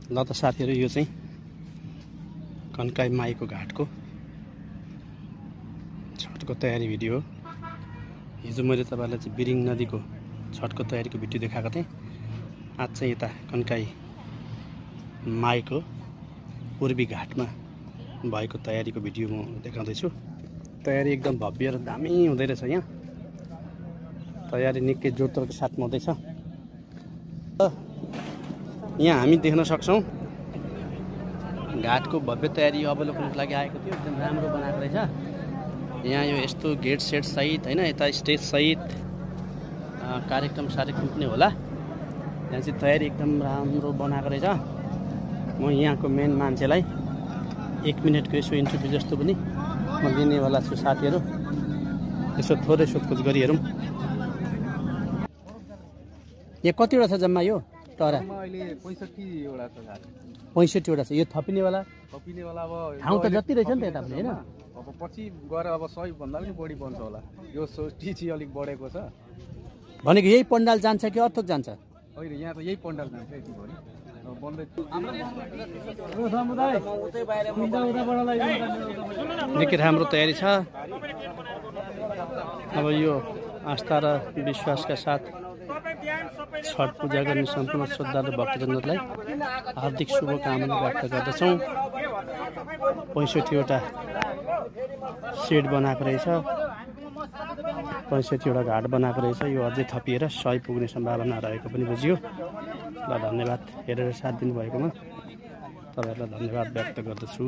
ल त साथीहरु यो चाहिँ कन्काई माईको घाटको छठको तयारी भिडियो हो। हिजो मैले तपाईहरुलाई चाहिँ बिरिङ नदीको छठको तयारीको भिडियो देखाएको थिएँ। आज चाहिँ यता कन्काई माईको पूर्वी घाटमा भएको तयारीको भिडियो म देखाउँदै छु। तयारी एकदम भव्य र दामी हुँदै रहेछ। यहाँ तयारी निकै जोडतोडको साथमा हुँदैछ। यहाँ हामी देख्न सक्छौं घाटको भव्य तयारी अवलोकनको लागि आएको थियो। एकदम राम्रो बनाएको रहेछ। यहाँ यो यस्तो गेट सेट सहित हैन, यता स्टेज सहित कार्यक्रम पनि होला। यहाँ चाहिँ तयारी एकदम राम्रो बनाएको रहेछ। म यहाँको मेन मान्छेलाई 1 मिनेटको यसो इन्टरभ्यु जस्तो पनि म लिनेवाला छु। साथीहरु यसो थोरै सोधखोज गरिहेरौँ। यहाँ कतिवटा छ जम्मा यो टरा? अहिले 65 वटा छ घाट। 65 वटा छ। यो थपिनेवाला अब ठाउँ त जति रहेछ नि त यता पनि हैन। अब पछि गएर अब 100 भन्दा पनि बढी बन्छ होला। यो टिची अलिक बढेको छ। भनेको यही पण्डाल जान्छ कि अर्थक जान्छ? होइन, यहाँ त यही पण्डाल जान्छ यति भरि। अब बन्दै निकै राम्रो तयारी छ। अब यो आस्था र विश्वासका साथ छठ पूजा गर्ने सम्पूर्ण श्रद्धालु भक्तजनहरूलाई हार्दिक शुभकामना व्यक्त गर्दछौँ। 65 वटा सेट बनाएको रहेछ। 65 वटा घाट बनाएको रहेछ। यो अझै थपिएर 100 पुग्ने सम्भावना रहेको पनि बुझियो। ल धन्यवाद हेरेर साथ दिनुभएकोमा। तपाईहरुलाई धन्यवाद व्यक्त गर्दछु।